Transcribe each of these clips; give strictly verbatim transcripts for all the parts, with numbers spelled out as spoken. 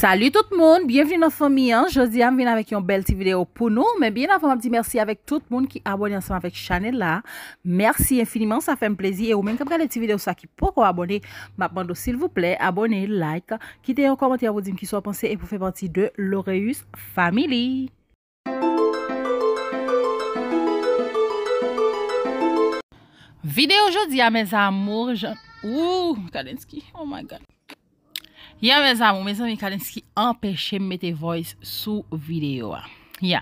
Salut tout moun, byenvni nan fanmi an. Jodi a m vin avèk yon bèl ti videyo pou nou. Men byen avan m ap di mèsi avèk tout moun ki abòne ansanm avèk chanèl la. Mèsi enfiniman, sa fè m plezi. E ou menm k ap gade ti videyo sa ki poko abòne, m ap mande w silvouplè abòne, like, kite yon kòmantè pou di m kisa w panse e pou fè pati de Loreus Family. Videyo jodi a, mes amours, jan, ooh, Kadensky, oh my God. Ya, mes amours, mezanmi, Kadensky anpeche m mete voice sou videyo a. Ya.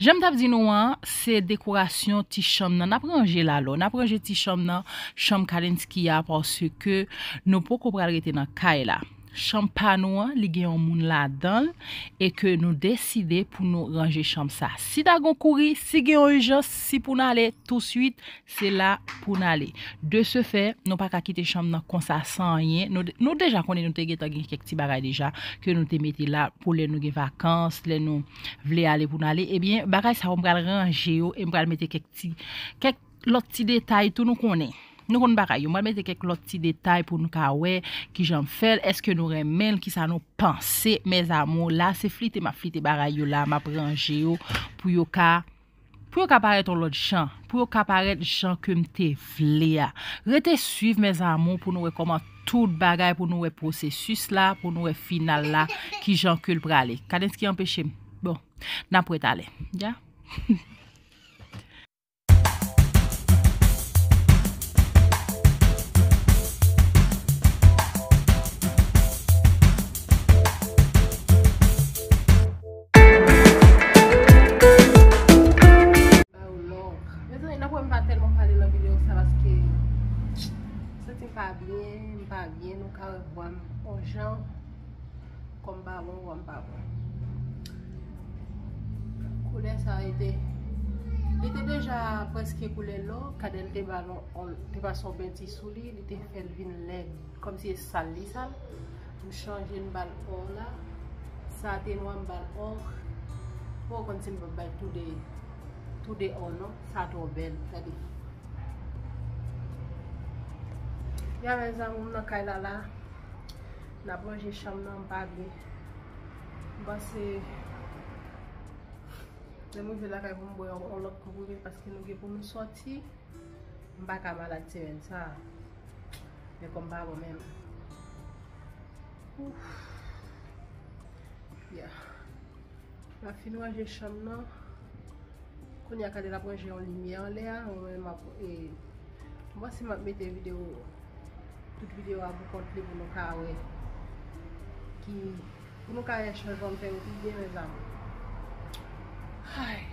Jan m t ap di nou an, se dekorasyon ti chanm nan. N ap ranje l alò. N ap ranje ti chanm nan, chanm Kadensky a, paske nou poko pral rete nan kay la. Chanm pa nou an, li gen yon moun ladan l, e ke nou deside pou nou ranje chanm sa. Si ta gon kouri, si gen yon ijans, si pou n ale touswit, se la pou n ale. De ce fait, nou pa ka kite chanm nan konsa san anyen. Nou, nou deja konnen nou te gentan gen kèk ti bagay deja ke nou te mete la pou lè nou gen vakans, lè nou vle ale pou n ale. Ebyen, bagay sa yo m pral ranje yo e m pral mete kèk ti, kèk lòt ti detay tou nou konnen. Nou konn bagay yo. M pral mete kèk lòt ti detay pou nou ka wè kijan m fè l, èske nou renmen l, kisa nou panse, mes amours. La, se flite m ap flite bagay yo la, m ap ranje yo pou yo ka, pou yo ka parèt yon lòt jan, pou yo ka parèt jan ke m te vle a. Rete swiv, mes amours, pou nou wè kòman tout bagay, pou nou wè pwosesis la, pou nou wè final la, kijan ke l prale. Kadensky anpeche m. Bon, n ap wè talè. Ya. Ba yo love. Mezanmi, n ap wè m pa tèlman pale nan videyo sa paske m santi m pa byen, m pa byen, nou ka wè vwa m on jan. Kòm pa bon, kòm pa bon. Koulè sa a te, li te deja prèske koulè lò, Kadel te ba l on, te pase yon penti sou li, li te fè l vin lèd, kòmsi e sal li sal. M chanje, m ba l ò la. Sa a te nwa, m ba l ò. Mwen konn si m p ap bay toude, toude ò non, sa twò bèl, gade. Ya, mes amours, m nan kay la la. N ap ranje chanm nan, m pa byen. M panse, lè m rive lakay pou m bwè yon, yon lòt konprime paske nou gen pou nou sòti. M pa ka malad semèn sa a. Men kò m pa bon menm. Ouf. Ya. M ap fin ranje chanm nan. Kounye a Kadel ap ranje yon limyè anlè a, mwen menm m ap, e, m panse m ap mete videyo, tout videyo a pou kont li pou nou ka wè ki, pou nou ka wè chanjman m fè yo pi byen, mes amours. Ay.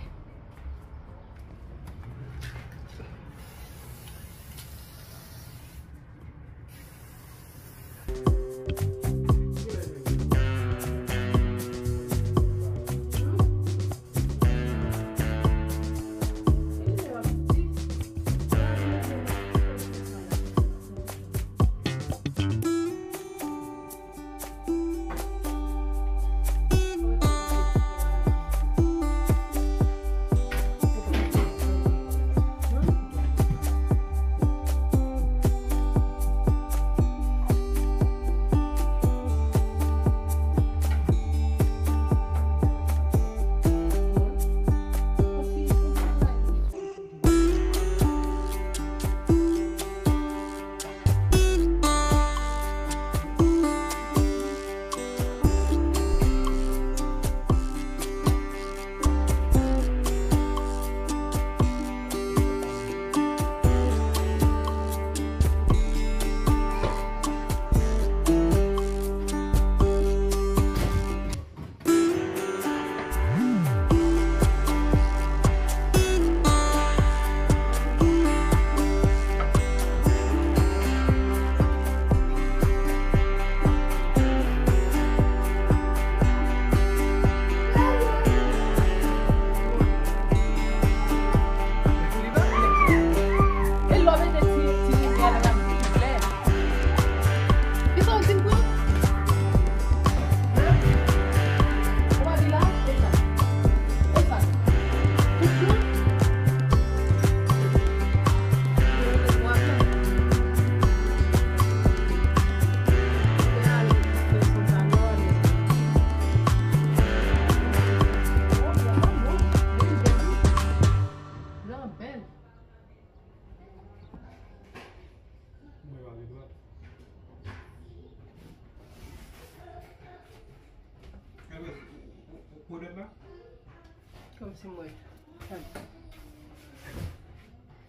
Mwen.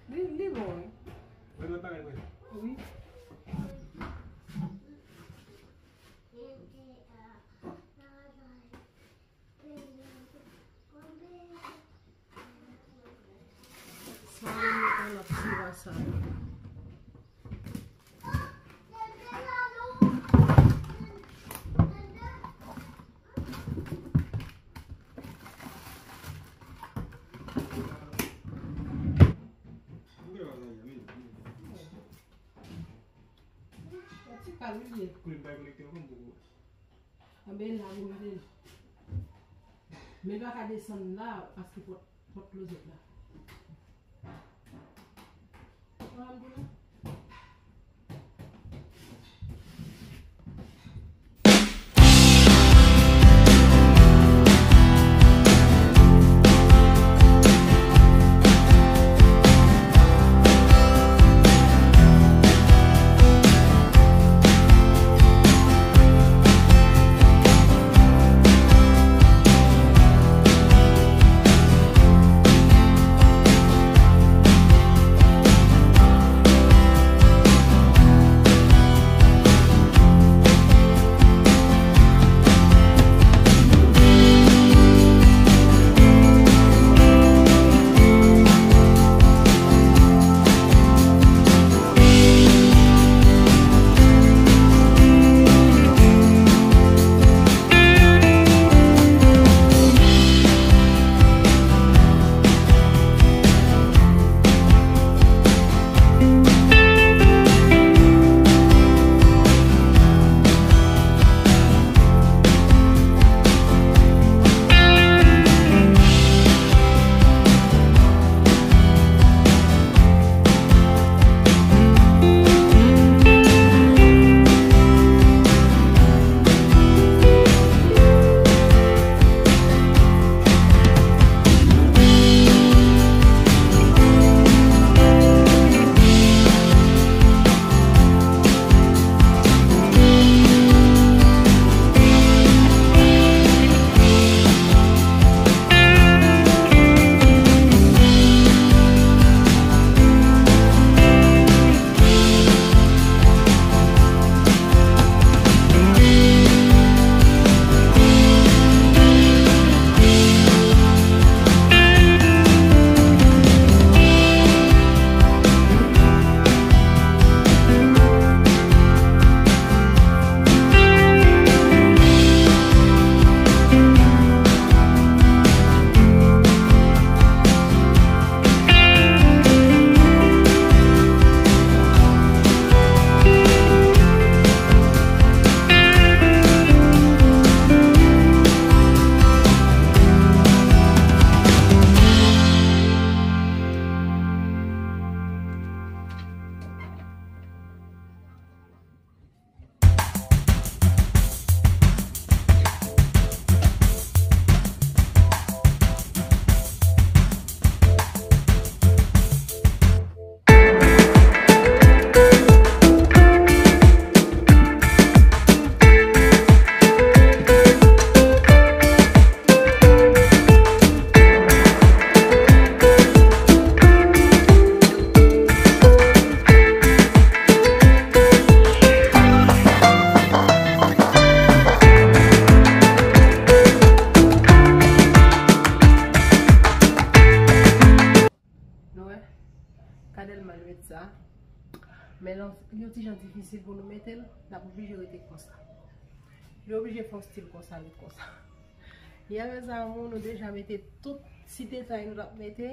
Li, li bon, wi. Mwen, mwen pa wè. Wi. Sa, mwen met yon lòt sou sa. Yon ti kal li ye. Anben la, pou mete l. Men pa ka desann la, paske pòt, pòt klozèt la. Nou wè, kadèl mal met sa. Men lè yon ti jan difisil pou nou mete l, n ap oblije rete konsa. Li oblije fè yon stil konsa, ret konsa. Yè, mezanmi, nou deja mete tout ti detay nou t ap mete.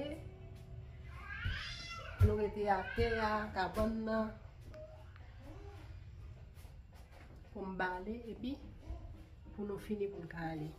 Nou mete atè a, kabann nan. Pou m bale, epi pou nou fini, pou n ka ale.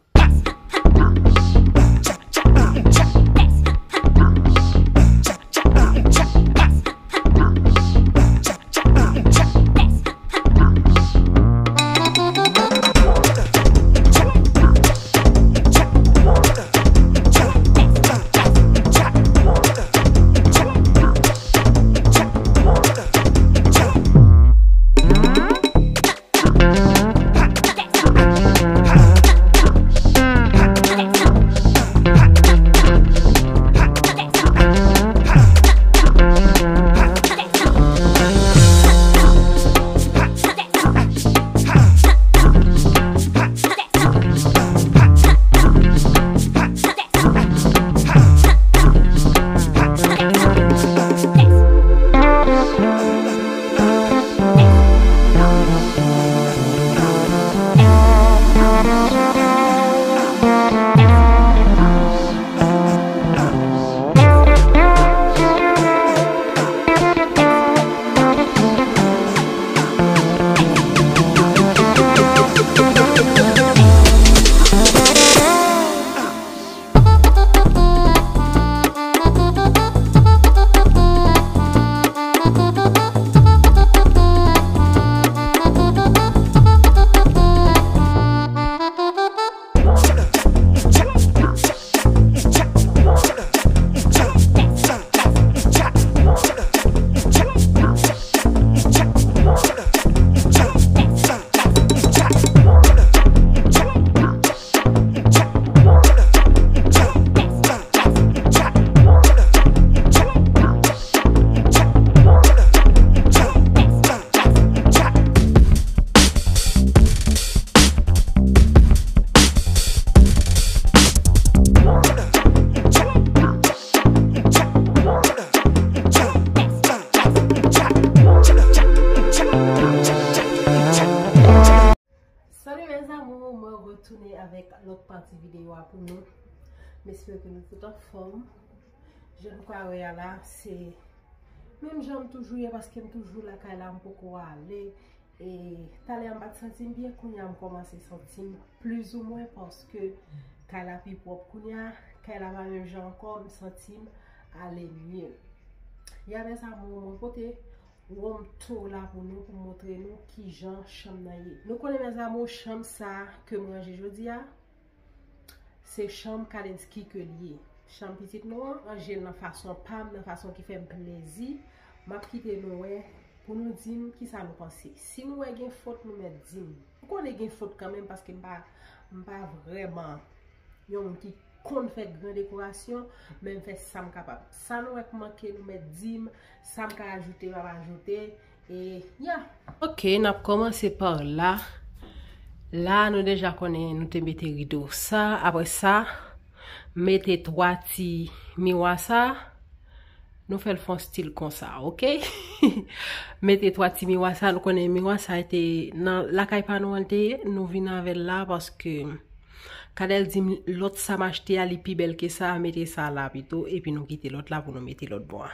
Avèk lòt pati videyo a pou nou. M espere ke nou tout anfòm. Jan nou ka wè a la, se menm jan m toujou ye, paske m toujou lakay la, m poko ale. E talè a m pa t santi m byen, kounye a m kòmanse santi m plizoumwen, paske kay la pi pwòp kounye a, kay la pa menm jan ankò, m santi m ale mye. Ya, mes amours, mwen pote room tour la pou nou, pou montre nou kijan chanm nan ye. Nou konnen, mes amours, chanm sa ke m ranje jodi a, se chanm Kadensky ke l ye. Chanm pitit nou an, ranje l nan fason pa m, nan fason ki fè m plezi. M ap kite nou wè pou nou di m kisa nou panse. Si nou wè gen fot, nou mèt di m. M konnen gen fot kanmenm, paske m pa, m pa vrèman yon moun ki konn fè gran dekorasyon, men m fè sa m kapab. Sa nou wè k manke, nou mèt di m, sa m ka ajoute, m ap ajoute, e ya. Ok, n ap kòmanse pa la. La, nou deja konnen nou te mete rido sa. Apre sa, mete twa ti miwa sa. Nou fè l fè yon stil konsa, ok? Mete twa ti miwa sa, nou konnen miwa sa te nan lakay pa nou an l te ye, nou vin avè l la paske Kadel di m lòt sa m achte a li pi bèl ke sa, mete sa la pito, epi nou kite lòt la pou nou mete lòt bò a.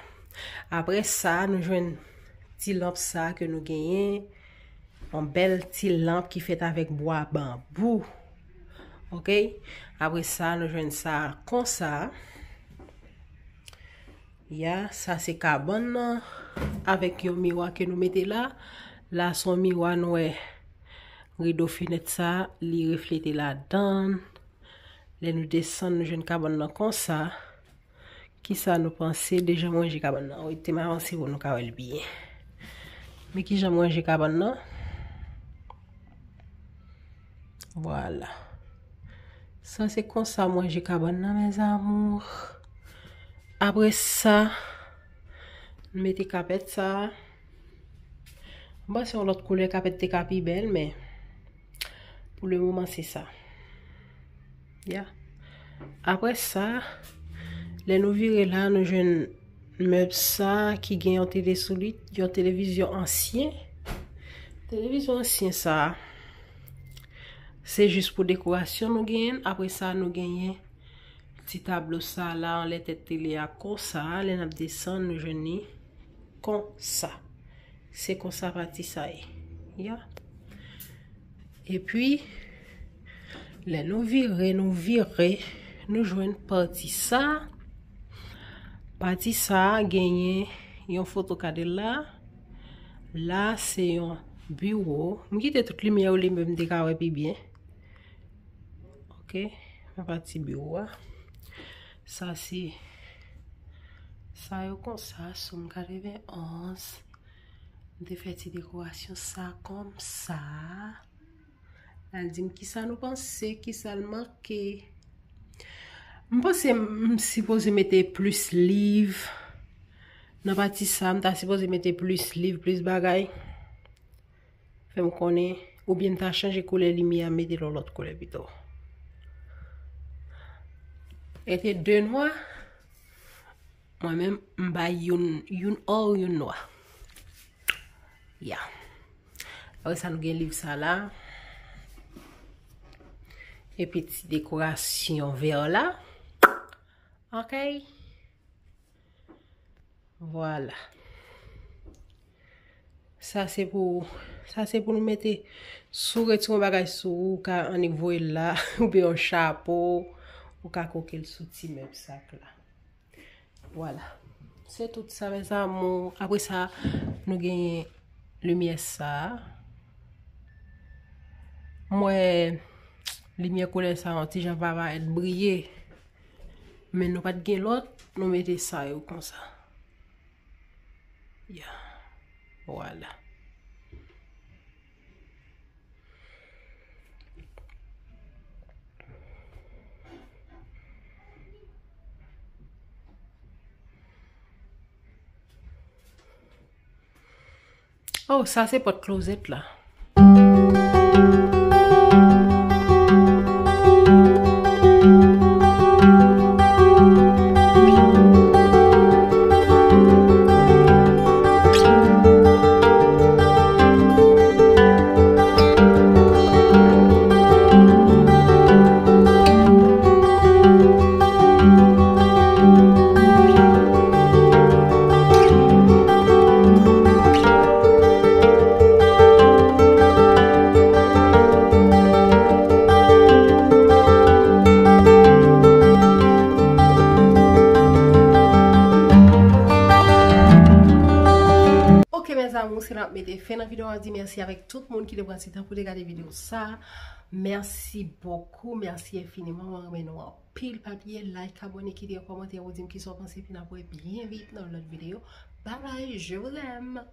Apre sa, nou jwenn ti lanp sa ke nou genyen, yon bèl ti lanp ki fèt avèk bwa banbou. Ok? Apre sa, nou jwenn sa konsa. Ya, sa se kabann nan avèk yon miwa ke nou mete la. La se yon miwa, nou wè rido fenèt sa, li reflete ladan. Lè nou desann, nou jwenn kabann nan konsa. Kisa nou panse de jan m ranje kabann nan? Wi, te m avanse pou nou ka wè l byen. Men kijan m ranje kabann nan? Vwala. Sa se konsa m ranje kabann nan, mes amours. Apre sa, m mete kapèt sa. M panse yon lòt koulè kapèt te ka pi bèl, men pou le moman se sa. Ya. Apre sa, lè nou vire la, nou jwenn mèb sa ki gen yon tele sou li, yon televizyon ansyen. Televizyon ansyen sa, se jis pou dekorasyon nou genyen. Apre sa, nou genyen ti tablo sa la anlè tèt tele a konsa. Lè n ap desann, nou jwenn li konsa. Se konsa pati sa ye. Ya. Epi, lè nou vire, nou vire, nou jwenn pati sa. Pati sa genyen yon foto Kadel la. La, se yon biwo. M kite tout limyè yo limen, m te ka wè pi byen. Ok, men pati biwo a. Sa se, sa yo konsa, Somme katrevenn onz. M te fè ti dekorasyon sa konsa. N al di m kisa nou panse, kisa l manke. M panse m sipoze mete plis liv. Nan pati sa, m ta sipoze mete plis liv, plis bagay. Fè m konnen, oubyen m ta chanje koulè limyè a, mete l yon lòt koulè pito. Mete de nwa, mwen menm, m bay youn, youn or, youn nwa. Ya. Apre sa, nou gen liv sa la. Epi ti dekorasyon vè la. Ok. Vwala. Sa se pou, sa se pou nou mete, si w retire yon bagay sou ou, ou ka annik voye l la, oubyen yon chapo, ou ka koke l sou ti mèb sa k la. Vwala. Se tout sa, mes amours. Apre sa, nou genyen limyè sa. M wè limyè koulè sa yon ti jan pa parèt briye. Men nou pa t gen lòt, nou mete sa yo konsa. Ya. Vwala. Oh, sa se pòt klozèt la. N ap mete fen nan videyo a, di mèsi avèk tout moun ki te pran ti tan pou te gade videyo sa. Mèsi bokou, mèsi enfiniman, mwen renmen nou anpil. Pa bliye like, abòne, kite yon kòmantè pou di m kisa w panse, epi n ap wè byen vit nan lòt videyo. Bye bye, je vous aime.